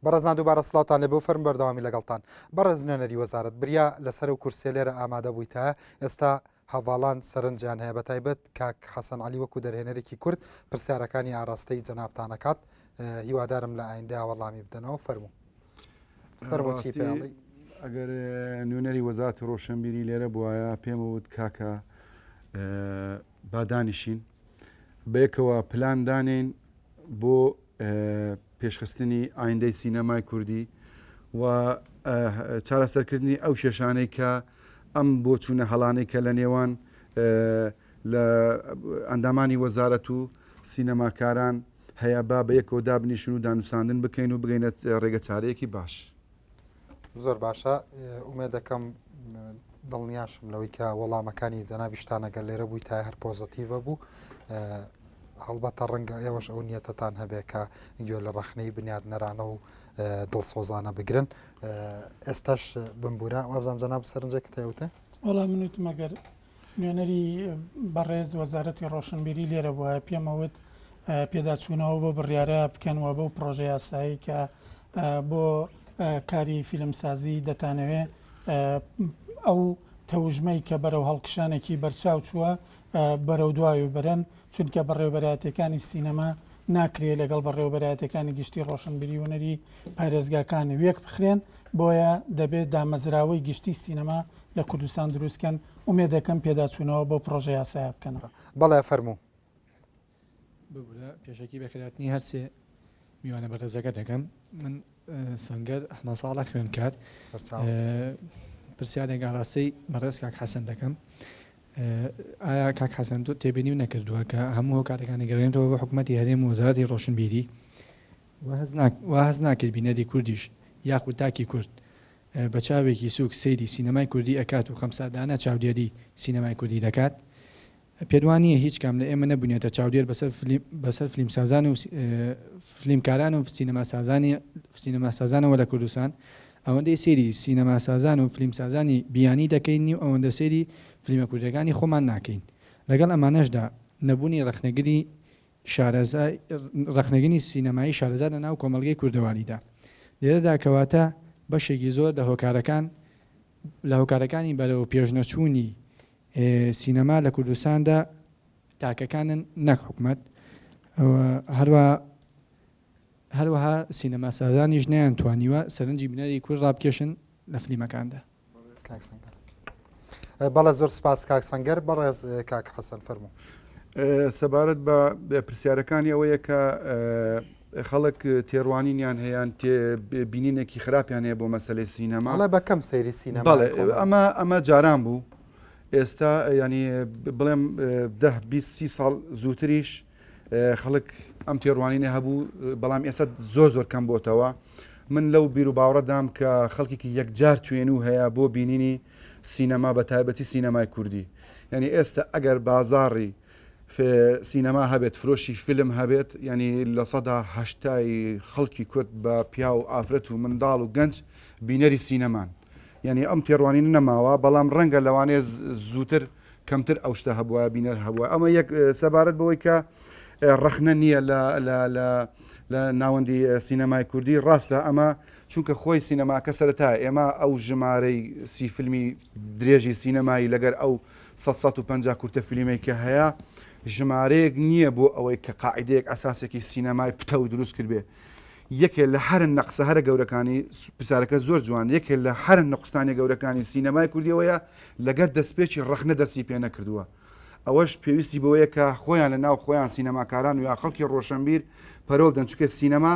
بەڕێزان دووبارە سڵاوتان لێبێ و فەرم بەردەوامی لەگەڵتان. بەڕێز نوێنەری وەزارەت بریا لەسەر ئەو کورسیە لێرە ئامادە بوویتایە ئێستا هەڤاڵان سەرنجیان هەیە بەتایبەت کاک حەسەن عەلی وەکو دەرهێنەرێکی کورد پرسیارەکانی ئاراستەی جەنابتان ئەکات هیوادارم لە ئایندەیا وەڵامی بدەنەوە فەرموو فەرموو چی ڕاستی پێڵی ئەگەر نوێنەری وەزارەتی ڕۆشنبیری لێرە بوایە پێمە وت کاکە با دانیشین بەیەکەوە پلان دانێین بۆ پێشخستنی ئایندەی سینەمای کوردی و چارەسەرکردنی ئەو کێشانەی کە ئەم بۆچوونە هەڵانەی کە لە نێوان لە ئەندامانی وەزارەت و سینەماکاران هەیە با بە یەکەوە دابنیشن و دانوساندن بکەین و بگەینە ڕێگە چارەیەکی باش. زۆر باشە ئومێدەکەم دڵنیاشم لەوەی کە وەڵامەکانی جەنابیشتان ئەگەر لێرە بووی تا هەر پۆزەتیڤە بوو هەڵبەتە ڕەنگە ئێوەش ئەو نیەتەتان هەبێ کە گوێ لە ڕەخنەی بنیادنەرانە و دڵسۆزانە بگرن ئێستاش بمبورە وابزانام جەناب سەرنجێکت هەیە وتێ وەڵا من وتم ئەگەر نوێنەری بەڕێز وەزارەتی ڕۆشنبیری لێرە بوایە پێمەوت پێداچوونەوە بۆ بڕیارە بکەن و بەو پڕۆژە یاسایی کە بۆ کاری فیلمسازی دەتانەوێ ئەو تەوژمەی کە بەرەو هەڵکشانێکی بەرچاو چووە بەرەو دوای و بەرن چونکە بەڕێوەبەرایەتیەکانی سینەما ناکرێ لەگەڵ بەڕێوەبەرایەتیەکانی گشتی ڕۆشنبیری هونەری پارێزگاکان وێک بخرێن بۆیە دەبێت دامەزراوەی گشتی سینەما لە کوردستان دروست کەن ئومێدەکەم پێداچوونەوە بەو پڕۆژە یاسایە بکەنەوە. بەڵێ فەرموو. ببورە پێشەکی بەخێرهاتنی هەرسێ میوانە بەڕێزەکە دەکەم من سەنگەر ئەحمەد ساڵح خوێندکار پرسیارێک ئاراستەی بەڕێز کاک حەسەن دەکەم ئایا کاک حەسەن تۆ تێبینی نەکردووە کە هەموو هۆکارەکانی گەڕێنێتەوە بۆ حکوومەتی هەرێم و وەزارەتی ڕۆشنبیری وا هەست ناکەیت بینەری کوردیش یاخود تاکی کورد بە چاوێکی سووک سەیری سینەمای کوردی ئەکات و خەمساردانە چاودێری سینەمای کوردی دەکات؟ پێت وا نییە هیچ کام لە ئێمە نەبووینەتە چاودێر بەسەر بەسەر فلیمسازان و فلیمکاران و سینەماسازانی سینەماسازانەوە لە کوردستان؟ ئەوەندەی سەیری سینەماسازان و فلیمسازانی بیانی دەکەین نیو ئەوەندە سەیری فلیمە کوردیەکانی خۆمان ناکەین. لەگەڵ ئەمانەشدا نەبوونی ڕەخنەگری شارەزای ڕەخنەگری سینەمایی شارەزا لە ناو کۆمەڵگەی کوردەواریدا. لێرەدا کەواتە بەشێکی زۆر لە هۆکارەکان لە هۆکارەکانی بەرەو پێشنەچوونی سینەما لە کوردستاندا تاکەکانن نەک حکومەت. هەروە هەروەها سینەماسازانیش نەیانتوانیوە سەرنجی بینەری کورد ڕابکێشن لە فلیمەکاندا. کاک سەنگەر. بەڵێ زۆر سپاس کاک سەنگەر بەڕێز کاک حەسەن فەرموو. سەبارەت بە پرسیارەکانی ئەوەیە کە خەڵک تێڕوانینیان هەیەیان تێ بینینێکی خراپیان هەیە بۆ مەسلەی سینەما ئەڵێ بە کەم سەیری سینەما بەڵێ ئەمە ئەمە جاران بوو ئێستا ینی بڵێم ده 20 ساڵ زووتریش خەڵک ئەم تێڕوانینە هەبوو بەڵام ئێستا زۆر زۆر کەم بۆتەوە من لەو بیر و باوەڕەدام کە خەڵکێکی یەکجار توێن و هەیە بۆ بینینی سینەما بە تایبەتی سینەمای کوردی یعنی ئێستا ئەگەر بازاڕی سینەما هەبێت فرۆشی فیلم هەبێت یعنی 80% ی خەڵکی کورد بە پیاو و ئافرەت و منداڵ و گەنج بینەری سینەمان یعنی ئەم تێڕوانینە نەماوە بەڵام ڕەنگە لەوانەیە زووتر کەمتر ئەو شتە هەبووە بینەر هەبووە ئەمە یەک سەبارەت بەوەی کە ڕەخنە نییە لە لە لە لە ناوەندی سینەمای کوردی ڕاستە ئەمە چونکە خۆی سینەماکە سەرەتا ئێمە ئەو ژمارەی سی فیلمی درێژی سینەمایی لەگەر ئەو 150 کورتە فیلمێک کە هەیە ژمارەیەک نییە بۆ ئەوەی کە قاعدەیەک ئەساسێکی سینەمای پتە و دروست کردبێ یەکێ لە هەرە نەقسە هەرە گەورەکانی پرسیارەکە زۆر جوان یەکێ لە هەرە نقستانی گەورەکانی سینەمای کوردیەوەیە لەگەر دەستپێکی ڕەخنە دەستی پێ نەکردووە ئەوەش پێویستی بەوەیە کە خۆیان لە ناو خۆیان سینەماکاران و یا خەڵکی ڕۆشنبیر پەرۆ بدەن چونکە سینەما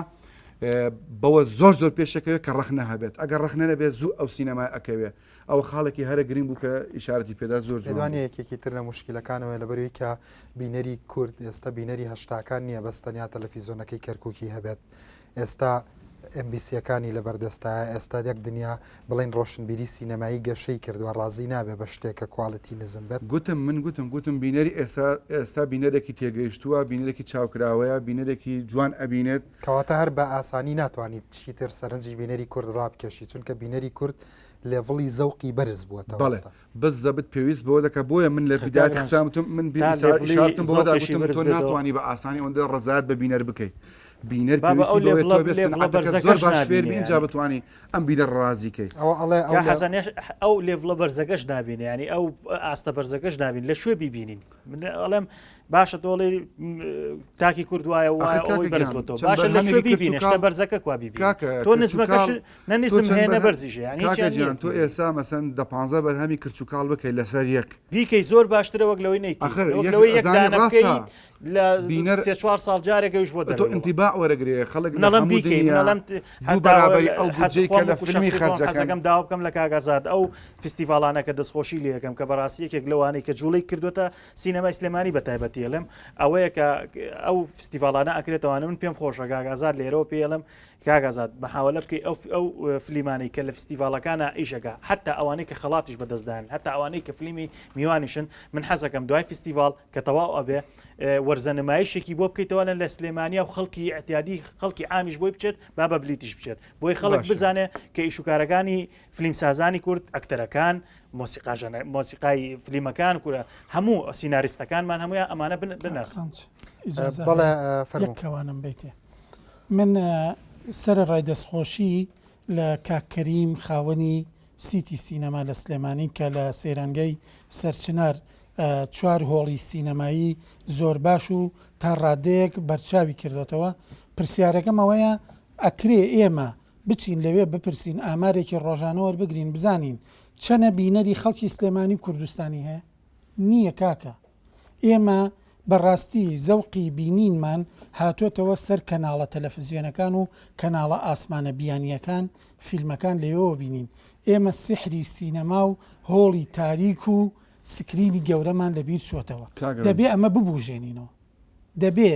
بەوە زۆر زۆر پێشەکەوێت کە ڕەخنە هەبێت ئەگەر ڕەخنە نەبێت زوو ئەو سینەمای ئەکەوێ ئەوە خاڵێکی هەرە گرنگ بوو کە ئیشارەتی پێدا زۆر جوان پێدوانە یەکێکی تر لە مشکلەکانەوە لەبەروی کە بینەری کورد ئێستا بینەری هەشتاکان نییە بەس تەنیا تەلەفیزۆنەکەی کەرککی هەبێت ئێستا ئێم بی سیەکانی لەبەردەستایە ئێستا یەک دنیا بڵێن ڕۆشنبیری سینەمایی گەشەی کردووە ڕازی نابێ بە شتێک کە quality نزم بێت. گوتم من گوتم گوتم بینەری ئێستا ئێستا بینەرێکی تێگەیشتووە بینەرێکی چاوکراوەیە بینەرێکی جوان ئەبینێت. کەواتە هەر بە ئاسانی ناتوانیت چیتر سەرنجی بینەری کورد ڕابکێشی چونکە بینەری کورد level ی زەوقی بەرز بووەتەوە بەڵێ ئێستا. بزەبت پێویست بەوە دەکات بۆیە من لە خەکار بدایەتی گیان قسەم وتم من تا بیرم level ی ئیشارەتم بەوە دا زەوقیشی گوتم بەرز تۆ بێتەوە. ناتوانی بە ئاسانی ئەوەندە ڕەزایەت بە بینەر بکەی. بینەر بابە ئەو پێویستی بەوەیە لێڤڵە تۆ بێ لێڤڵە سنعەتەکە زۆر بەرزەکەش باش فێر نابینێ بی ئینجا یانی. بتوانی ئەم بینەر ڕازی کەی. ئەوە ئەڵێ ئەو کا لە حەسەن یش ئەو لێڤڵە بەرزەکەش نابینێ یانی ئەو ئاستە بەرزەکەش نابین لە کوێ بیبینین من ئەڵێم باشە تۆ ئەڵێی تاکی کورد وایە ئاخر وایە کاکە ئەوەی بەرز گیان بۆتەوە چەند باشە لە کوێ بەرهەمێکی بیبینێ شتە کرچوکاڵ بەرزەکە کوا بیبینی کاکە تۆ نزمەکەش کرچوکاڵ نە تۆ نزم چەند هەیە نە بەرهەم بەرزیش هەیە یانی کاکە هیچیان نییە گیان تۆ ئێستا مەسەن دە پانزە بەرهەمی کرچوکاڵ بکەی لەسەر یەک بیکەی زۆر باشترە وەک لەوەی نەیکەی ئاخر وەک یەک لەوەی یەک ئەزانی دانە بکەی ڕاستە لە بینەر سێ چوار ساڵ جارێک ئەویش بۆ تۆ دەرەوە ئینتیباع وەرەگرێ خەڵک من لە ئەڵێم هەموو بیکەی من دنیا ئەڵێم دوو حەتا بەرابەری ئەو حەز بودجەی کە خۆم لە وەکو فیلمی شەخسی خۆم خەرجەکەن حەزەکەم داوا بکەم لە کاک ئازاد ئەو فیستیڤاڵانە کە دەستخۆشی لێ ئەکەم کە بەڕاستی یەکێک لەوانەی کە جوڵەی کردووەتە سینەمای سلێمانی بە تایبەتی ئەڵێم ئەوەیە کە ئەو فیستیڤاڵانە ئەکرێتەوانە من پێم خۆشە کاک ئازاد لێرەوە پێی ئەڵێم کاک ئازاد محاوەلە بکەی ئەو ئەو فلیمانەی کە لە فیستیڤاڵەکانە ئیشەکە حتا ئەوانەی کە خەڵاتیش بەدەستدان حتا ئەوانەی کە فلیمی میوانیشن من حەزەکەم دوای فیستیڤاڵ کە تەواو ئەبێ وەرزە نمایشێکی بۆ بکەیتەوە لە سلێمانیا و خەڵکی ئەتیادی خەڵکی عامیش بۆی بچێت با بە بلیتیش بچێت بۆی خەڵک بزانێ کە ئیشوکارەکانی فلیمسازانی کورد ئەکتەرەکان مۆسیقاژەنە مۆسیقای فلیمەکان کورە هەموو سیناریستەکانمان هەموویان ئەمانە بناسن. بەڵێ فەرموو. یەک کەوانم بەیتێ من سەرەڕای دەستخۆشی لە کاک کەریم خاوەنی سیتی سینەما لە سلێمانی کە لە سەیرانگەی سەرچنار چوار هۆڵی سینەمایی زۆر باش و تا ڕادەیەک بەرچاوی کردۆتەوە پرسیارەکەم ئەوەیە ئەکرێ ئێمە بچین لەوێ بپرسین ئامارێکی ڕۆژانە وەربگرین بزانین چەنە بینەری خەڵکی سلێمانی و کوردستانی هەیە؟ نییە کاکە ئێمە بەڕاستی زەوقی بینینمان هاتۆتەوە سەر کەناڵە تەلەفزیۆنەکان و کەناڵە ئاسمانە بیانییەکان فیلمەکان لەوێوە بینین ئێمە سیحری سینەما و هۆڵی تاریک و سکرینی گەورەمان لەبیر چۆتەوە دەبێ ئەمە ببوژێنینەوە. دەبێ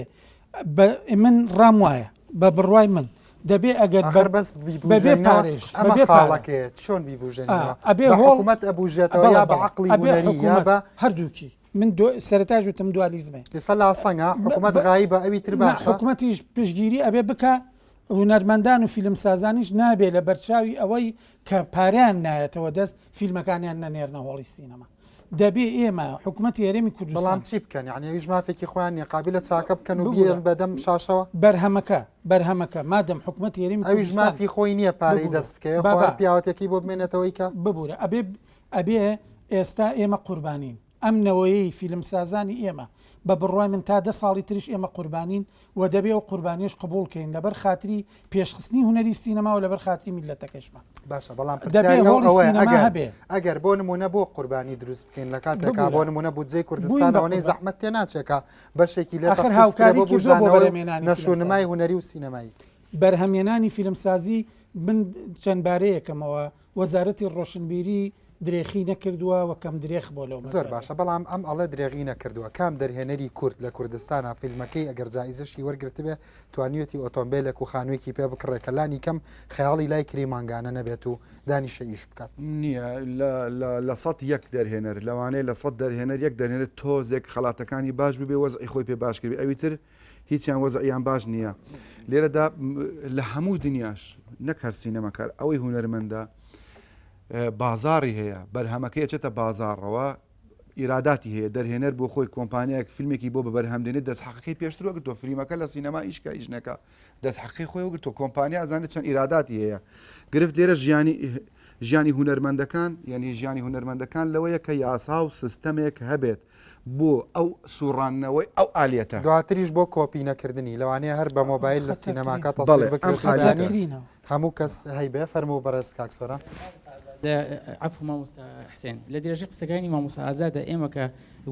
بە من ڕام وایە بە بڕوای من دەبێ ئەگەر ئاخر بەس بەبێ بیبوژێنەوە پارێش ئەمە بەبێ پارە خاڵەکەیە چۆن بیبوژێنەوە ئەبێ بە هۆڵ حکوومەت ئەبوژێتەوە بەڵێ یا بە بەڵێ عەقڵی ئەبێ هونەری یا حکوومەت بە هەردووکی من دو سەرەتاش وتم دوالیزمێ ئێستا لاسەنگە حکوومەت غایبە ئەوی تر نا باشە حکوومەتیش پشتگیری ئەبێ بکا هونەرمەندان و فیلمسازانیش نابێ لە بەرچاوی ئەوەی کە پارەیان نایەتەوە دەست فیلمەکانیان نەنێرنە هۆڵی سینەما دەبێ ئێمە حکومەتی هەرێمی کوردستان بەڵام چی بکەن یعنی ئەویش مافێکی خۆیان نیە قابلە چاکە بکەن و ببورە بیێن بەدەم شاشەوە بەرهەمەکە بەرهەمەکە مادەم حکومەتی هەرێمی ئەویش کوردستان مافی خۆی نییە پارەی ببورە دەست بکەوێ خۆ بابا هەر پیاوەتێکی بۆ بمێنێتەوەی کە ببورە ئەبێ ئەبێ ئێستا ئێمە قوربانین ئەم نەوەیەی فیلمسازانی ئێمە بە بڕوای من تا دە ساڵی تریش ئێمە قوربانین و دەبێ ئەو قوربانیەش قبوڵ کەین لەبەر خاتری پێشخستنی هونەری سینەما و لەبەر خاتری میللەتەکەشمان. باشە بەڵام دەبێ پرسیاری ئەو هۆڵی ئەوەیە سینەما ئەگەر هەبێ. ئەگەر بۆ نمونە بۆ قوربانی دروست بکەین لە کاتێکا ببورە بۆ نمونە بودجەی بووین کوردستان بە ئەوەنەی قوربان. زەحمەت تێ ناچێ کە بەشێکی لێ ئاخر تەخسیس بکرێ هاوکاری بۆ کردووە بۆ بوژانەوەی و بەرهەمێنانی نەشونمای فیلمسازی. هونەری و سینەمایی. بەرهەمێنانی فیلمسازی من چەند بارەیەکەمەوە وەزارەتی ڕۆشنبیری درێخی نەکردووە و کەم درێخ بۆ لەو زۆر مەجالە. باشە بەڵام ئەم ئەڵێ درێغی نەکردووە کام دەرهێنەری کورد لە کوردستانا فیلمەکەی ئەگەر جائیزەشی وەرگرتبێ توانیوێتی ئۆتۆمبێلێک و خانووێکی پێ بکڕێ کە لانی کەم خەیاڵی لای کرێی مانگانە نەبێت و دانیشە ئیش بکات؟ نییە لە لە لە سەد یەک دەرهێنەر لەوانەیە لە سەد دەرهێنەر یەک دەرهێنەر تۆزێک خەڵاتەکانی باش بووبێ وەزعی خۆی پێ باش کردبێ ئەوی تر هیچیان وەزعیان باش نییە لێرەدا لە هەموو دنیاش نەک هەر سینەماکار ئەوەی هونەرمەندە بازاڕی هەیە بەرهەمەکەی ئەچێتە بازاڕەوە ئیراداتی هەیە دەرهێنەر بۆ خۆی کۆمپانیایەک فیلمێکی بۆ بە بەرهەم دێنێت دەست حەقەکەی پێشتر وەگرتووە فلیمەکە لە سینەما ئیشکا ئیش نەکا دەست حەقی خۆی وەگرتووە کۆمپانیا ئەزانێت چەند ئیراداتی هەیە گرفت لێرە ژیانی ژیانی هونەرمەندەکان یعنی ژیانی هونەرمەندەکان لەوەیە کە یاسا و سیستەمێک هەبێت بۆ ئەو سوڕاندنەوەی ئەو ئالیەتە. دواتریش بۆ کۆپی نەکردنی لەوانەیە هەر بە مۆبایل لە سینەماکە تەسویر بەڵێ ئەم بکرێت و ئالیەتە. بەیانی هەموو کەس هەیبێ. فەرموو بەڕێز کاک سۆران. لە عەفو مامۆستا حسێن لە درێژەی قسەکانی مامۆستا ئازادە ئێمە کە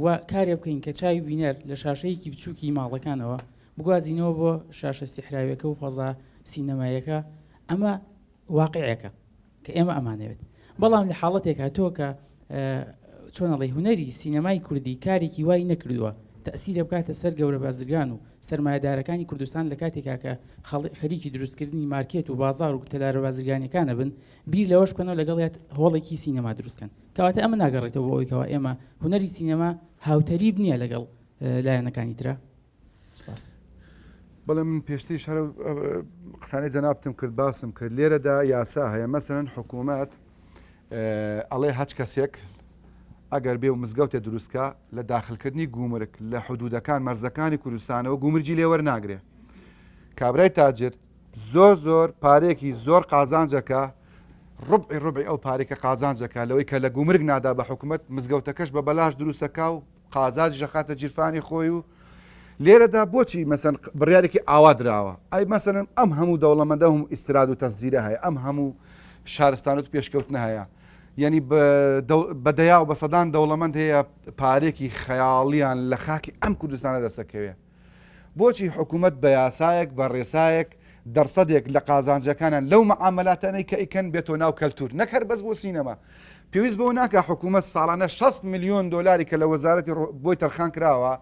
وا کارێ بکەین کە چاوی بینەر لە شاشەیەکی بچووکی ماڵەکانەوە بگوازینەوە بۆ شاشە سیحراویەکە و فەزا سینەماییەکە ئەمە واقیعێکە کە ئێمە ئەمانەوێت بەڵام لە حاڵەتێکا تۆ کە چۆن ئەڵێی هونەری سینەمای کوردی کارێکی وای نەکردووە تەسیرە بکاتە سەر گەورە بازرگان و سەرمایەدارەکانی کوردستان لە کاتێکا کە خەریکی دروستکردنی مارکێت و بازار و تەلارە بازرگانیەکانە بن بیر لەوەش بکەنەوە لەگەڵیات هۆڵێکی سینەما دروستکەن کەواتە ئەمە ناگەڕێتەوە بۆ ئەوەی کەوا ئێمە هونەری سینەما هاوتەریب نییە لەگەڵ لایەنەکانی ترا سپاس. بەڵێ من پێشتریش هەر قسانەی جەنابتم کرد باسم کرد لێرەدا یاسا هەیە مەسەرەن حکوومەت ئەڵێ هەچ کەسێک ئەگەر بێ و مزگەوتێ دروستکە لە داخلکردنی گومرک لە حدودەکان مەرزەکانی کوردستانەوە گومرگی لێوەرناگرێ. کابرای تاجر زۆر زۆر پارەیەکی زۆر قازانجەکە ڕبعی ڕبعی ئەو پارێکە قازانجەکە لەوەی کە لە گومرگ نادا بە حکوومەت مزگەوتەکەش بە بەلاش دروستەکە و قازانجیش ئەخاتە گیرفانی خۆی و لێرەدا بۆچی مەسەن بڕیارێکی ئاوا دراوە ئەی مەسەن ئەم هەموو دەوڵەمەندە هەم ئیستراد و تەسجیرە هەیە ئەم هەموو شارستانەت و پێشکەوتنە هەیە یعنی بە دەیا و بە سەدان دەوڵەمەند هەیە پارێکی خەیاڵیان لە خاکی ئەم کوردستانە دەستەکەوێ بۆچی حکوومەت بە یاسایەک بە ڕێسایەک دەرسەدێک لە قازانجەکانیان لەو مەعامەلاتانەی کە ئەیکەن بێتەوە ناو کەلتور نەک هەر بەس بۆ سینەما پێویست بەوە ناکا حکوومەت ساڵانە 60 میلیۆن دۆلاری کە لە وەزارەتی بۆی تەرخان کراوە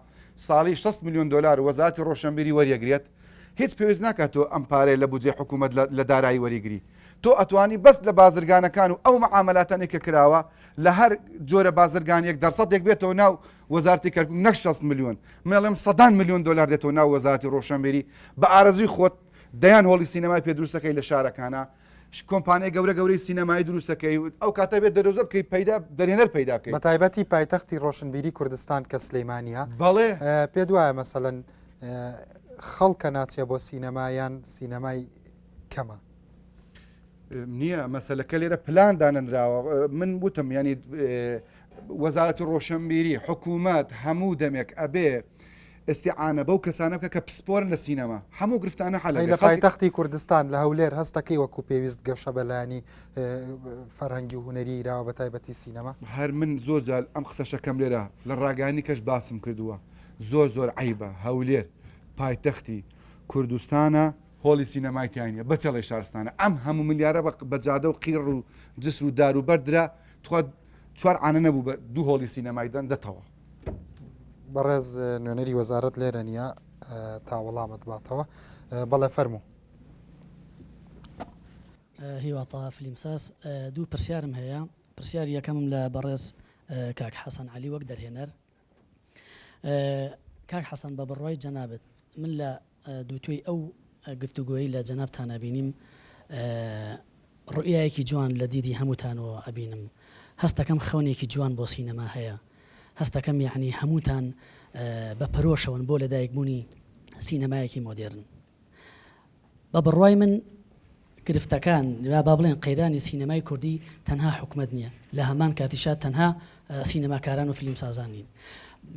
ساڵی 60 میلیۆن دۆلار وەزارەتی ڕۆشنبیری وەریەگرێت هیچ پێویست ناکات تۆ ئەم پارەیە لە بودجەی حکوومەت لە دارایی وەریگری تۆ ئەتوانی بەس لە بازرگانەکان و ئەو مەعامەلاتانەی کە کراوە لە هەر جۆرە بازرگانیەک دەرسەدێک بێتەوە ناو وەزارەتی کەرکوک نەک 60 میلیۆن من ئەڵێم سەدان میلیۆن دۆلار دێتەوە ناو وەزارەتی ڕۆشنبیری بە ئارەزووی خۆت دەیان هۆڵی سینەمای پێ دروستەکەی لە شارەکانە کۆمپانیای گەورە گەورەی سینەمایی دروستەکەی ئەو کاتە بێت دەرۆزە بکەی پەیدا دەرهێنەر پەیدا بکەی بە تایبەتی پایتەختی ڕۆشنبیری کوردستان کە سلەیمانیە بەڵێ پێت وایە مەسەلەن خەڵکە ناچێ بۆ سینەما یان سینەمای کەمە؟ نییە مەسەلەکە لێرە پلان دانەنراوە من وتم ینی وەزارەتی ڕۆشنبیری حکوومەت هەموو دەمێک ئەبێ ئستیعانە بەو کەسانە بکە کە پسپۆرن لە سینەما هەموو گرفتانە حەل لە پایتەختی کوردستان لە هەولێر هەستەکەی وەکو پێویست گەشە بە لایەنی فەرهەنگی و هونەری راوە بە تایبەتی سینەما هەر من زۆر جار ئەم قسەشەکەم لێرە لە ڕاگەیاندنی کەش باسم کردووە زۆر زۆر عەیبە هەولێر پایتەختی کوردستانە هۆڵی سینەمای تیا نیە بەچەڵی شارستانە ئەم هەموو ملیارە بە جادە و قیڕ و جسر و دار و بەرد درا تخوا چوار عانە نەبوو بە دوو هۆڵی سینەمای دەن دەتەوە. بەڕێز نوێنەری وەزارەت لێرە نییە تا وەڵامت باتەوە بەڵێ فەرموو. هیوا تەها فلیمساز دوو پرسیارم هەیە پرسیاری یەکەمم لە بەڕێز کاک حەسەن عەلی وەک دەرهێنەر کاک حەسەن بە بڕوای جەنابت من لە دووتوێی ئەو گفتوگۆیەی لە جەنابتان ئەبینیم ڕوئیایەکی جوان لە دیدی هەمووتانەوە ئەبینم هەستەکەم خەونێکی جوان بۆ سینەما هەیە هەستەکەم یەعنی هەمووتان بە پەرۆشەوەن بۆ لەدایکبوونی سینەمایەکی مۆدێرن بە بڕوای من گرفتەکان یا با بڵێن قەیرانی سینەمای کوردی تەنها حکومەت نییە، لە هەمان کاتیشا تەنها سینەماکاران و فیلمسازان نین.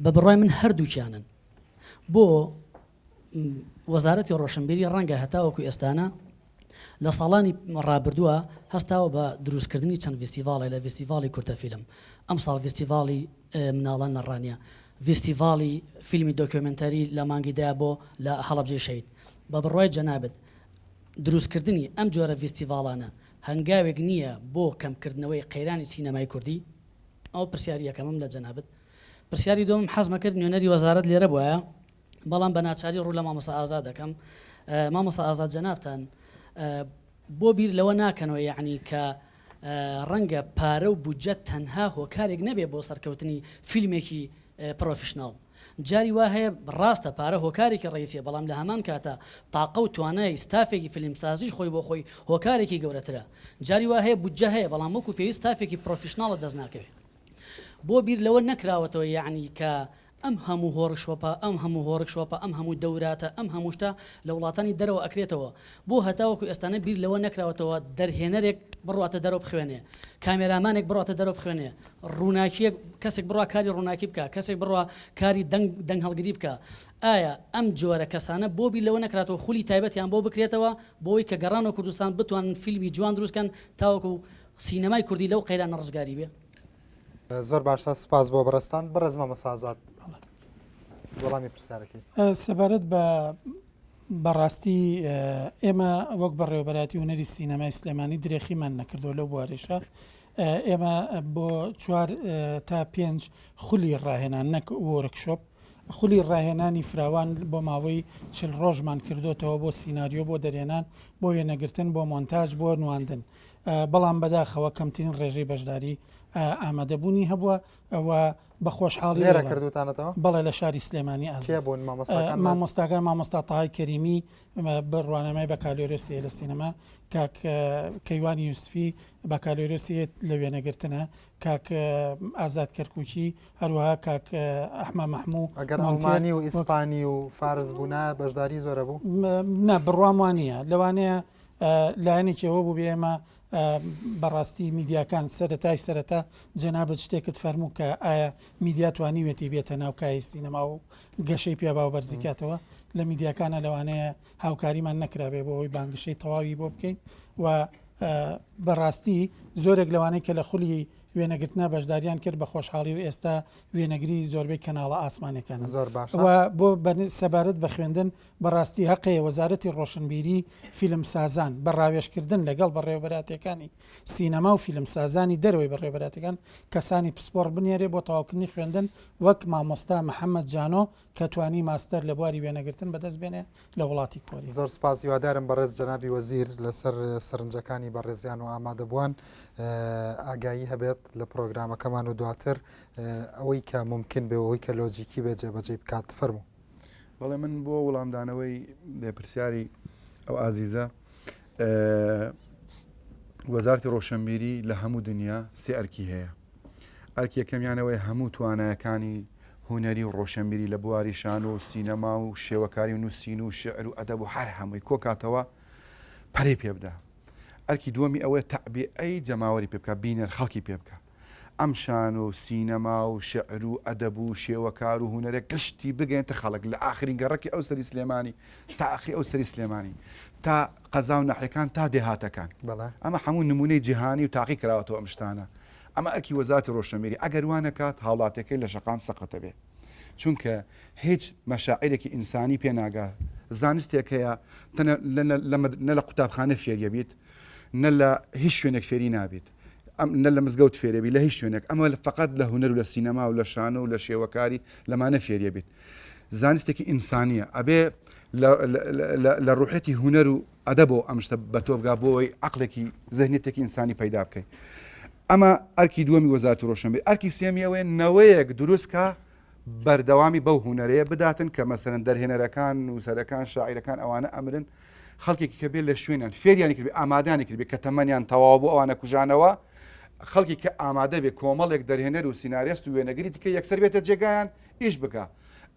بە بڕوای من هەردووکیانن. بۆ وەزارەتی ڕۆشنبیری ڕەنگە هەتاوەکو ئێستانە لە ساڵانی ڕابردووە هەستاوە بە دروستکردنی چەند ڤیستیڤاڵێ لە ڤیستیڤاڵی کورتە فیلم، ئەمساڵ ڤیستیڤاڵی مناڵان لە ڕانیە، ڤیستیڤاڵی فیلمی دۆکیۆمێنتەری لە مانگی دە بۆ لە هەڵەبجەی شەهید. بە بڕوای جەنابت دروستکردنی ئەم جۆرە ڤیستیڤاڵانە هەنگاوێک نییە بۆ کەمکردنەوەی قەیرانی سینەمای کوردی؟ ئەوە پرسیاری یەکەمم لە جەنابت. پرسیاری دووەمم حەزمەکرد نوێنەری وەزارەت لێرە بوایە، بەڵام بە ناچاری ڕوو لە مامۆستا ئازاد دەکەم. مامۆستا ئازاد جەنابتان بۆ بیر لەوە ناکەنەوە یەعنی کە ڕەنگە پارە و بودجە تەنها هۆکارێک نەبێ بۆ سەرکەوتنی فیلمێکی پرۆفیشناڵ. جاری وا هەیە ڕاستە پارە هۆکارێکی ڕەئیسیە بەڵام لە هەمان کاتا تاقە و توانای ستافێکی فیلمسازیش خۆی بۆ خۆی هۆکارێکی گەورەترە. جاری وا هەیە بودجە هەیە بەڵام وەکو پێویست ستافێکی پرۆفیشناڵت دەست ناکەوێ. بۆ بیر لەوە نەکراوەتەوە یەعنی کە ئەم هەموو هۆڕکشۆپە، ئەم هەموو هۆڕکشۆپە، ئەم هەموو دەوراتە، ئەم هەموو شتە لە وڵاتانی دەرەوە ئەکرێتەوە، بۆ هەتاوەکو ئێستانە بیر لەوە نەکراوەتەوە دەرهێنەرێک بڕواتە دەرەوە بخوێنێ، کامێرامانێک بڕواتە دەرەوە بخوێنێ، ڕووناکییەک، کەسێک بڕوا کاری ڕووناکی بکا، کەسێک بڕوا کاری دەنگ، دەنگ هەڵگری بکا. ئایا ئەم جۆرە کەسانە بۆ بیر لەوە نەکراتەوە خولی تایبەتیان بۆ بکرێتەوە بۆ ئەوەی کە گەڕانەوە کوردستان بتوانن فیلمی جوان دروست کەن تاوەکو سینەمای کوردی لەو قەیرانە ڕزگاری بێ؟ زۆر باشە سپاس بۆ بەڕێزتان بەڕێز مامۆستا ئازاد وەڵامی پرسیارەکەی. سەبارەت بە بەڕاستی ئێمە وەک بەڕێوەبەرایەتی هونەری سینەمای سلێمانی درێخیمان نەکردووە لەو بوارەیشا ئێمە بۆ چوار تا پێنج خولی ڕاهێنان نەک وۆرکشۆپ خولی ڕاهێنانی فراوان بۆ ماوەی چل ڕۆژمان کردوتەوە بۆ سیناریۆ بۆ دەرێنان بۆ وێنەگرتن بۆ مۆنتاج بۆ نواندن بەڵام بەداخەوە کەمترین ڕێژەی بەشداری. ئامادەبوونی هەبووە و بە خۆشحاڵی لێرە کردوتانەتەوە؟ بەڵێ لە شاری سلێمانی ئازیز. کێ بوون مامۆستاکان؟ مامۆستاکان مامۆستا تەهای کەریمی بڕوانامەی بەکالۆریۆسی هەیە لە سینەما، کاک کەیوان یوسفی بەکالۆریۆسی هەیە لە وێنەگرتنە، کاک ئازاد کەرکوکی، هەروەها کاک ئەحمە مەحموو ئەگەر ئەڵمانی و ئیسپانی و فارس بوونایە بەشداری زۆرە بوو؟ نا بڕوام وا نییە، لەوانەیە لایەنێکی ئەوە بووبێ ئێمە بەڕاستی میدیاکان سەرەتای سەرەتا جەنابت شتێکت فەرموو کە ئایا میدیا توانیوێتی بێتە ناو کایەی سینەما و گەشەی پێبا و بەرزی کاتەوە لە میدیاکانە لەوانەیە هاوکاریمان نەکرابێ بۆ ئەوەی بانگشەی تەواوی بۆ بکەین و بەڕاستی زۆرێک لەوانەی کە لە خولی وێنەگرتنا بەشداریان کرد بە خۆشحاڵی و ئێستا وێنەگری زۆربەی کەناڵە ئاسمانەکانن زۆر باشە و بۆ سەبارەت بە خوێندن بەڕاستی هەقەیە وەزارەتی ڕۆشنبیری فیلمسازان بە ڕاوێژکردن لەگەڵ بەڕێوەبەراتیەکانی سینەما و فیلمسازانی دەرەوەی بەڕێوەبەراتیەکان کەسانی پسپۆڕ بنێرێ بۆ تەواوکردنی خوێندن وەک مامۆستا محەمەد جانۆ کە توانی ماستەر لە بواری وێنەگرتن بەدەست بێنێ لە وڵاتی کۆریا. زۆر سپاس هیوادارم بەڕێز جەنابی وەزیر لەسەر سەرنجەکانی بەڕێزیان و ئامادەبووان ئاگایی هەبێت لە پرۆگرامەکەمان و دواتر ئەوەی کە مومکن بێ و ئەوەی کە لۆجیکی بێ جێبەجێی بکات فەرموو. بەڵێ من بۆ وڵامدانەوەی پرسیاری ئەو ئازیزە وەزارتی ڕۆشنبیری لە هەموو دنیا سێ ئەرکی هەیە ئەرکی یەکەمیانەوەی هەموو توانایەکانی هونەری و ڕۆشنبیری لە بواری شان و سینەما و شێوەکاری و نووسین و شعر و ئەدەب و هەر هەمووی کۆکاتەوە پەرەی پێبدا ئەرکی دووەمی ئەوەیە تەعبیئەی جەماوەری پێ بکا بینەر خەڵکی پێ بکا ئەم شانۆ و سینەما و شیعر و ئەدەب و شێوەکار و هونەرە گشتی بگەیەنتە خەڵک لە ئاخرین گەڕەکی ئەو سەری سلێمانی تا ئاخری ئەو سەری سلێمانی تا قەزا و ناحیەکان تا دێهاتەکان بەڵێ. ئەمە هەموو نمونەی جیهانی و تاقی کراوەتەوە ئەم شتانە ئەمە ئەرکی وەزارەتی ڕۆشنبیری ئەگەر وا نەکات هاوڵاتیەکەی لە شەقام سەقەتە بێ چونکە هیچ مەشاعیرێکی ئینسانی پێ ناگا زانستێک هەیە نە لە قوتابخانە فێریە بیت نە لە هیچ شوێنێک فێری نابیت ئەم نە لە مزگەوت فێرەبی لە هیچ شوێنێک ئەمە فقط لە هونەر و لە سینەما و لە شانۆ و لە شێوەکاری لەمانە فێریە بیت زانستێکی ئینسانیە ئەبێ لە ڕوحێتی هونەر و ئەدەبەوە ئەم شتە بە تۆ بگا بۆ ئەوەی عەقڵێکی زهنیەتێکی ئینسانی پەیدا بکەی ئەمە ئەرکی دووەمی وەزارەتی ڕۆشنبیری ئەرکی سێمی ئەوەیە نەوەیەک دروست کا بەردەوامی بەو هونەرەیە بداتن کە مەسەرەن دەرهێنەرەکان نووسەرەکان شاعیرەکان ئەوانە ئەمرن خەڵکێکی کە بێت لە شوێنیان فێریانی کردبێ ئامادانی کردبێ کە تەمەنیان تەواو بۆ ئەوانە کوژانەوە خەڵکی کە ئامادە بێ کۆمەڵێک دەرهێنەر و سینارێست و وێنەگری دیکە یەکسەر بێتە جێگایان ئیش بکە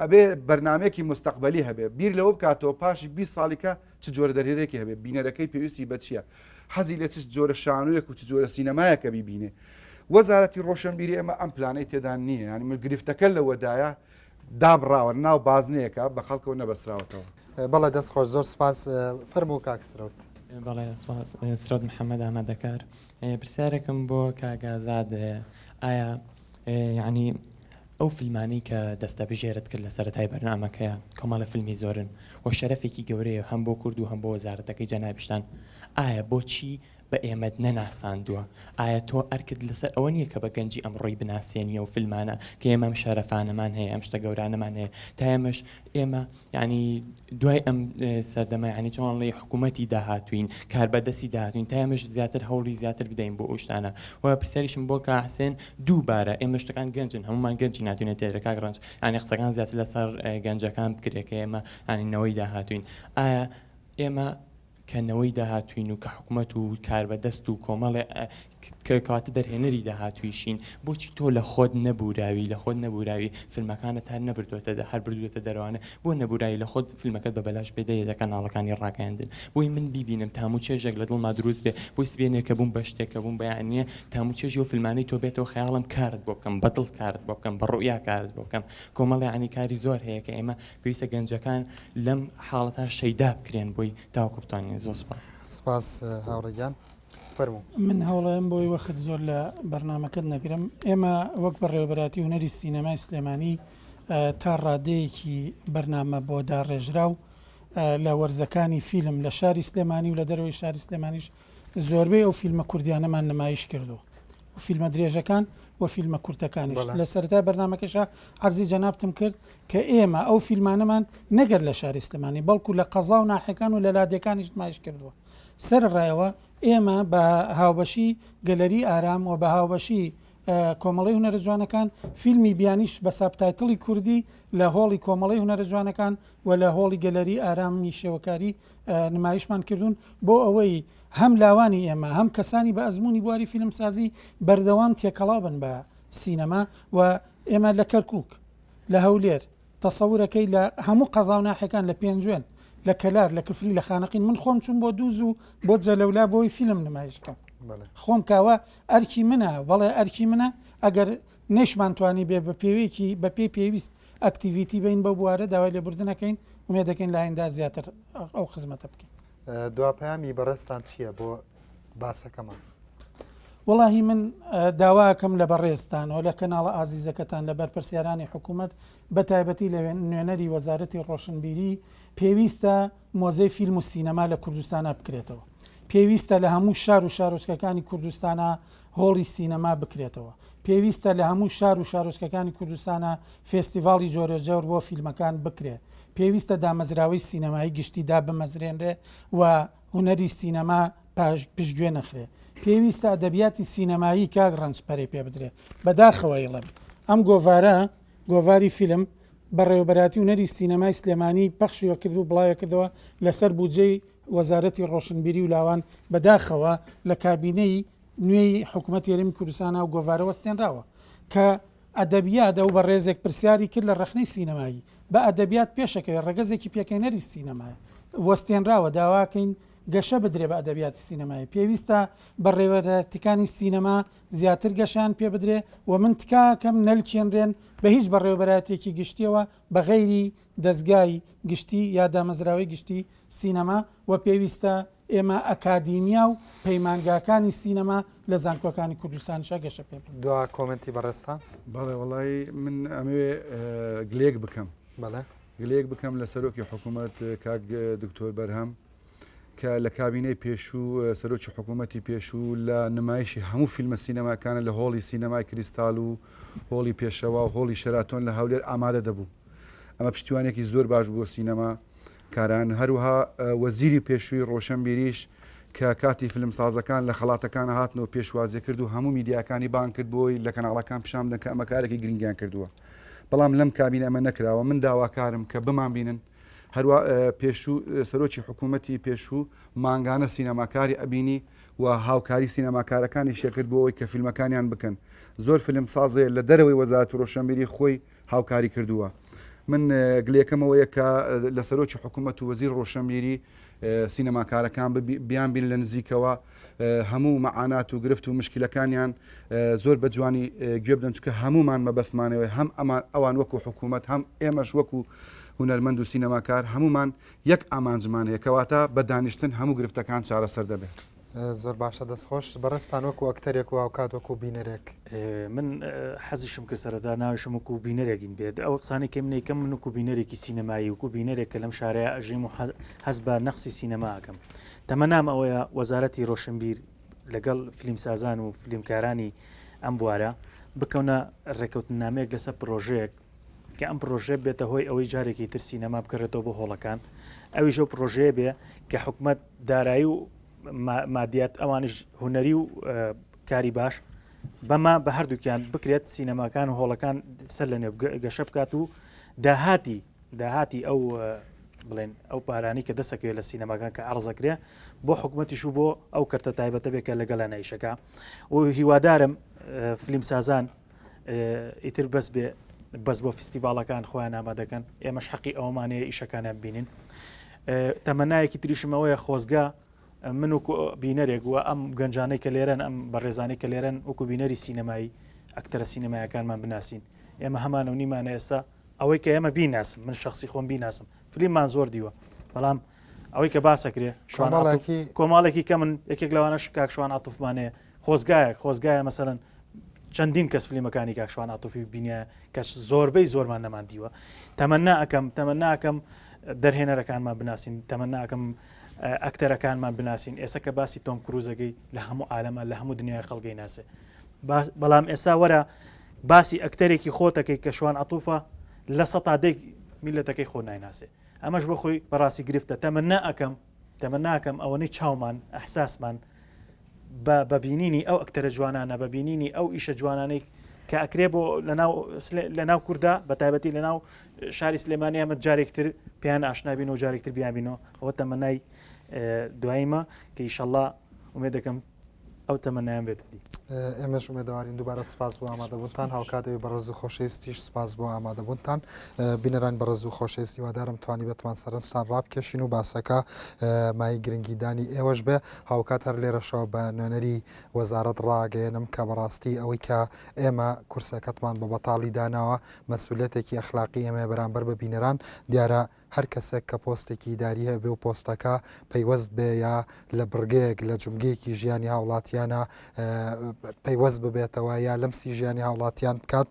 ئەبێ بەرنامەیەکی موستەقبەلی هەبێ، بیر لەوە بکاتەوە پاش 20 ساڵی کە چ جۆرە دەرهێنەرێکی هەبێ، بینەرەکەی پێویستی بە چییە، حەزی لە چ جۆرە شانۆیەک و چ جۆرە سینەمایەکە بیبینێ. وەزارەتی ڕۆشنبیری ئێمە ئەم پلانەی تێدا نییە، یانی من گرفتەکە لەوەدایە دابڕاوە ناو بازنەیەکە بە خەڵکەوە نەبەستراوەتەوە. بەڵێ دەست خۆش زۆر سپاس فەرموو کاک سرەوت. بەڵێ سپاس سرەوت محەمەد ئامادەکار پرسیارێکم بۆ کاک ئازاد ئایا یعنی ئەو فیلمانەی کە دەستەبژێرت کرد لە سەرەتای بەرنامەکەیا کۆمەڵە فیلمی زۆرن و شەرەفێکی گەورەیە هەم بۆ کورد و هەم بۆ وەزارەتەکەی جەنابیشتان ئایا بۆچی بە ئێمەت نەناساندووە ئایا تۆ ئەرکت لەسەر ئەوە نییە کە بە گەنجی ئەمڕۆی بناسێنی ئەو فیلمانە کە ئێمە ئەم شەرەفانەمان هەیە ئەم شتە گەورانەمان هەیە تا ئێمەش ئێمە یانی دوای ئەم سەردەمە یانی چۆن ئەڵێی حکوومەتی داهاتووین کاربەدەستی داهاتووین تا ئێمەش زیاتر هەوڵی زیاتر بدەین بۆ ئەو شتانە و پرسیاریشم بۆ کاک حسێن دووبارە ئێمە شتەکان گەنجن هەمومان گەنجی ناتوینە تێرە کاک ڕەنج یانی قسەکان زیاتر لەسەر گەنجەکان بکرێت کە ئێمە یانی نەوەی داهاتووین ئایا ئێمە کە نەوەی داهاتووین و کە حکومەت و کاربەدەست و کۆمەڵێ کەواتە دەرهێنەری داهاتوویشین، بۆچی تۆ لە خۆت نەبووراوی، لە خۆت نەبووراوی، فیلمەکانت هەر نەبردووەتە هەر بردووتە دەرەوانە، بۆ نەبووراوی لە خۆت فیلمەکەت بە بەلاش پێ دەیەتە کەناڵەکانی ڕاگەیاندن، بۆی من بیبینم تام و چێژێک لە دڵما دروست بێ، بۆی سبەینێ کە بووم بە شتێک کە بووم بە یانە تام و چێژی ئەو فیلمانەی تۆ بێتەوە خەیاڵم کارت بۆ بکەم، بە دڵ کارت بۆ بکەم، بە ڕوئیا کارت بۆ بکەم، کۆمەڵێ یانی کاری زۆر هەیە کە ئێمە پێویستە گەنجەکان لەم حاڵەتە شەیدا بکرێن بۆی تاوەکو بتوانین زۆر سوپاس. سپاس هاوڕێ گیان فەرموو. من هەوڵەیەم بۆی وەخت زۆر لە بەرنامەکەت نەگرم ئێمە وەک بەڕێوەبەراتی هونەری سینەمای سلێمانی تا ڕادەیەکی بەرنامە بۆ داڕێژراو لە وەرزەکانی فیلم لە شاری سلێمانی و لە دەرەوەی شاری سلێمانیش زۆربەی ئەو فیلمە کوردیانەمان نمایش کردووە و فیلمە درێژەکان و فیلمە کورتەکانیش لە سەرەتای بەرنامەکەشا عەرزی جەنابتم کرد کە ئێمە ئەو فیلمانەمان نەگەر لە شاری سلێمانی بەڵکو لە قەزا و ناحیەکان و لە لادێکانیش نمایش کردووە سەرەڕایەوە ئێمە بە هاوبەشی گەلەری ئارام و بە هاوبەشی. کۆمەڵەی هونەرە جوانەکان، فیلمی بیانیش بە subtitle ی کوردی لە هۆڵی کۆمەڵەی هونەرە جوانەکان و لە هۆڵی گەلەری ئارامی شێوەکاری نمایشمان کردوون بۆ ئەوەی هەم لاوانی ئێمە هەم کەسانی بە ئەزموونی بواری فیلمسازی بەردەوام تێکەڵاو بن بە سینەما و ئێمە لە کەرکووک، لە هەولێر، تەسەورەکەی لە هەموو قەزا و ناحیەکان لە پێنجوێن، لە کەلار، لە کفری، لە خانەقین من خۆم چووم بۆ دووز و بۆ جەلەولا بۆی فیلم نمایش بکەم. خۆم کاوە ئەرکی منە، بەڵێ ئەرکی منە ئەگەر نەیشمان توانی بێ بە پێوێکی بە پێی پێویست activity بین بەو بوارە داوای لێبوردن ئەکەین ئومێد دەکەین لە ئایندە زیاتر ئەو خزمەتە بکەین. دوا پەیامی بەڕێزتان چییە بۆ باسەکەمان؟ وەڵاهی من داواکەم لە بەڕێزتان و لە کەناڵە ئازیزەکەتان لە بەرپرسیارانی حکوومەت بە تایبەتی لە نوێنەری وەزارەتی ڕۆشنبیری پێویستە مۆزەی فیلم و سینەما لە کوردستانا بکرێتەوە پێویستە لە هەموو شار و شارۆچکەکانی کوردستانا هۆڵی سینەما بکرێتەوە پێویستە لە هەموو شار و شارۆچکەکانی کوردستانا فێستیڤاڵی جۆرەجۆر بۆ فیلمەکان بکرێ پێویستە دامەزراوەی سینەمایی گشتی دابمەزرێنرێ و هونەری سینەما پشتگوێ نەخرێ. پێویستە ئەدەبیاتی سینەمایی کاک ڕەنج پەرەی پێ بدرێ. بەداخەوە ئەیڵێم ئەم گۆڤارە، گۆڤاری فیلم، بەڕێوەبەرایەتی هونەری سینەمای سلێمانی پەخشی کرد و بڵاوی کردەوە لەسەر بودجەی وەزارەتی ڕۆشنبیری و لاوان، بەداخەوە لە کابینەی نوێی حکوومەتی هەرێمی کوردستان ئەو گۆڤارە وەستێنراوە کە ئەدەبیات، ئەو بەڕێزێک پرسیاری کرد لە ڕەخنەی سینەمایی، بە ئەدەبیات پێشەکەوێ، ڕەگەزێکی پێکهێنەری سینەمایە، وەستێنراوە، داواکەین گەشە بدرێ بە ئەدەبیاتی سینەمایی، پێویستە بەڕێوەبەرایەتیەکانی سینەما زیاتر گەشەیان پێ بدرێ و من تکاکەم نەلکێنرێن بە هیچ بەڕێوەبەرایەتیەکی گشتیەوە بە غەیری دەزگای گشتی یا دامەزراوەی گشتی سینەما و پێویستە ئێمە ئەکادیمیا و پەیمانگاکانی سینەما لە زانکۆکانی کوردستانیشا گەشە پێ بدەین. دوا comment ی بەڕێزتان؟ بەڵێ وەڵایی من ئەمەوێ گلەیەک بکەم. بەڵێ. گلەیەک بکەم لە سەرۆکی حکوومەت کاک دکتۆر بەرهەم کە لە کابینەی پێشوو سەرۆکی حکوومەتی پێشوو لە نمایشی هەموو فیلمە سینەماکانە لە هۆڵی سینەمای کریستال و هۆڵی پێشەوا و هۆڵی شەراتۆن لە هەولێر ئامادە دەبوو. ئەمە پشتیوانێکی زۆر باش بوو بۆ سینەما. کاران، هەروەها وەزیری پێشووی ڕۆشەنبیریش کە کاتی فیلمسازەکان لە خەڵاتەکان هاتنەوە پێشوازی کرد و هەموو میدیاکانی بانگ کرد بۆی لە کەناڵەکان پیشان بدەن کە ئەمە کارێکی گرنگیان کردووە بەڵام لەم کابینە ئەمە نەکراوە من داواکارم کە بمانبینن هەروە پێشوو سەرۆکی حکوومەتی پێشوو مانگانە سینەماکاری ئەبینی و هاوکاری سینەماکارەکانی شێکرد بۆ ئەوەی کە فیلمەکانیان بکەن زۆر فیلم سازەیە لە دەرەوەی وەزارەت ڕۆشنبیری خۆی هاوکاری کردووە. من گلەیەکەم ئەوەیە کە لە سەرۆکی حکوومەت و وەزیر ڕۆشنبیری سینەماکارەکان بیان بین لە نزیکەوە هەموو مەعانات و گرفت و مشکلەکانیان زۆر بە جوانی گوێ بدەن چونکە هەمومان مەبەستمانەوەی هەم ئەمان ئەوان وەکو حکوومەت هەم ئێمەش وەکو هونەرمەند و سینەماکار هەمومان یەک ئامانجمان هەیە کەواتە بە دانیشتن هەموو گرفتەکان چارەسەر دەبێت. زۆر باشە دەست خۆش بەڕێزتان وەکو ئەکتەرێک و هاوکات وەکو بینەرێک. من حەزیشم کرد سەرەتا ناویشم وەکو بینەرێکین بێت ئەو قسانەی کە من ئەیکەم من وەکو بینەرێکی سینەمایی وەکو بینەرێک کە لەم شارەیە ئەژیم و حەز بە نەقسی سینەما ئەکەم تەمەنام ئەوەیە وەزارەتی ڕۆشنبیر لەگەڵ فلیمسازان و فلیمکارانی ئەم بوارە بکەونە ڕێکەوتنامەیەک لەسەر پرۆژەیەک کە ئەم پرۆژەیە بێتە هۆی ئەوەی جارێکی تر سینەما بکەرێتەوە بۆ هۆڵەکان ئەویش ئەو پرۆژەیە بێ کە حکومت دارایی و مادیات ئەوانیش هونەری و کاری باش بەمە بە هەردووکیان بکرێت سینەماکان و هۆڵەکان سەر لە نوێ گەشە بکات و داهاتی داهاتی ئەو بڵێن ئەو پارانی کە دەسەکەوێت لە سینەماکان کە ئەرزەکرێ بۆ حکوومەتیش و بۆ ئەو کەرتە تایبەتە بێت کە لەگەڵیان ئیشەکە و هیوادارم فلیمسازان ئیتر بەس بێ بەس بۆ فیستیڤاڵەکان خۆیان ئامادەکەن ئێمەش حەقی ئەوەمان هەیە ئیشەکانیان بینین تەمەنایەکی تریشم ئەوەیە خۆزگە من و بینەرێک و ئەم گەنجانەی کە لێرەن ئەم بەڕێزانەی کە لێرەن وەکو بینەری سینەمایی ئەکتەرە سینەمایەکانمان بناسین ئێمە هەمانە و نیمانە ئێستا ئەوەی کە ئێمە بیناسم من شخصی خۆم بیناسم فلیممان زۆر دیوە بەڵام ئەوەی کە باسەکرێ شوانڵێکی کۆماڵێکی کە من یەکێک لەوانەش کاک شوان عاتوفمانەیە خۆزگایەک خۆزگایە مەسەلەن چەندین کەس فلیمەکانی کاک شوان عاتوفی بینیایە کە زۆربەی زۆرمان نەمان دیوە تەمەنا ئەکەم تەمەنا ئەکەم دەرهێنەرەکانمان بناسین تەمەنا ئەکەم ئەکتەرەکانمان بناسین ئێستا کە باسی تۆم کروزەکەی لە هەموو عالەمە لە هەموو دنیای خەڵگەی ناسێ بەڵام ئێستا وەرە باسی ئەکتەرێکی خۆتەکەی کە شوان عتوفە لە سەتا دەی میلەتەکەی خۆ نایناسێ ئەمەش بۆ خۆی بەڕاستی گرفتە تەمەنا ئەکەم تەمەناکەم ئەوەنەی چاومان ئەحساسمان. بە بینینی ئەو ئەکتەرە جوانانە بە بینینی ئەو ئیشە جوانانەی کە ئەکرێ بۆ لەناو کووردا بە تایبەتی لەناو شاری سلێمانی ئەمە جارێکتر پێیان ئاشنابین و جارێکتر بیانبینەوە ئەوە تەمەنای دواییمە کە ئیشەڵا ئومێد دەکەم ئەو تەمەنایان بێتە دی. ئێمەش ئومێدەوارین دووبارە سپاس بۆ ئامادەبوونتان هاوکات ئەوی بەڕێز و خۆشەویستیش سپاس بۆ ئامادەبوونتان بینەران بەڕێز و خۆشەویست هیوادارم توانیبێتمان سەرنجتان ڕابکێشین و باسەکە مایەی گرنگیدانی ئێوەش بێ هاوکات هەر لێرەشەوە بە نوێنەری وەزارەت ڕاگەیەنم کە بەڕاستی ئەوەی کە ئێمە کورسەکەتمان بە بەتاڵی داناوە مەسئولیەتێکی ئەخلاقی ئێمەیە بەرامبەر بە بینەران دیارە هەر کەسێک کە پۆستێکی ئیداری هەبێ و پۆستەکە پەیوەست بێ یا لە بڕگەیەک لە جومگەیەکی ژیانی هاوڵاتیانە پەیوەست ببێتەوە یا لەمسی ژیانی هاوڵاتیان بکات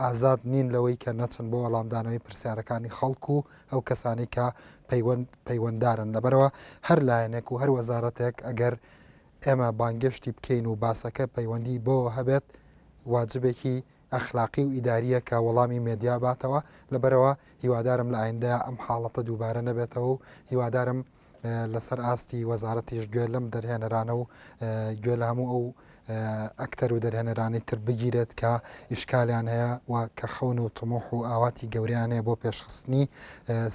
ئازاد نین لەوەی کە نەچن بۆ وەڵامدانەوەی پرسیارەکانی خەڵک و ئەو کەسانی کە پەیوەند پەیوەندارن لەبەرەوە هەر لایەنێک و هەر وەزارەتێک ئەگەر ئێمە بانگێشتی بکەین و باسەکە پەیوەندی بۆ هەبێت واجبێکی ئەخلاقی و ئیدارییە کە وەڵامی مێدیا باتەوە، لەبەرئەوە هیوادارم لە ئایندەیا ئەم حاڵەتە دووبارە نەبێتەوە و هیوادارم لەسەر ئاستی وەزارەتیش گوێ لەم دەرهێنەرانە و گوێ لە هەموو ئەو ئەکتەر و دەرهێنەرانی تر بگیرێت کە ئیشکالیان هەیە و کە خەون و تموح و ئاواتی گەورەیان هەیە بۆ پێشخستنی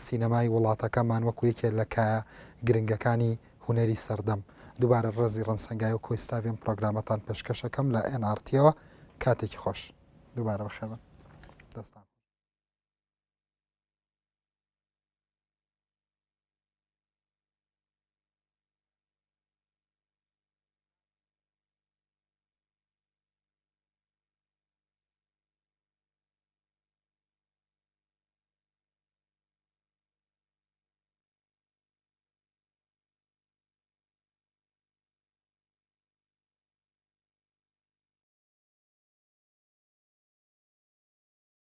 سینەمای وڵاتەکەمان وەکو یەکێ لە کایە گرنگەکانی هونەری سەردەم. دووبارە ڕێزی ڕەنسەنگای و کۆی ستاڤی ئەم پرۆگرامەتان پێشکەش ئەکەم لە ئێن ئاڕ تیەوە. کاتێکی خۆش. دووبارە بەخێربن. دەستان.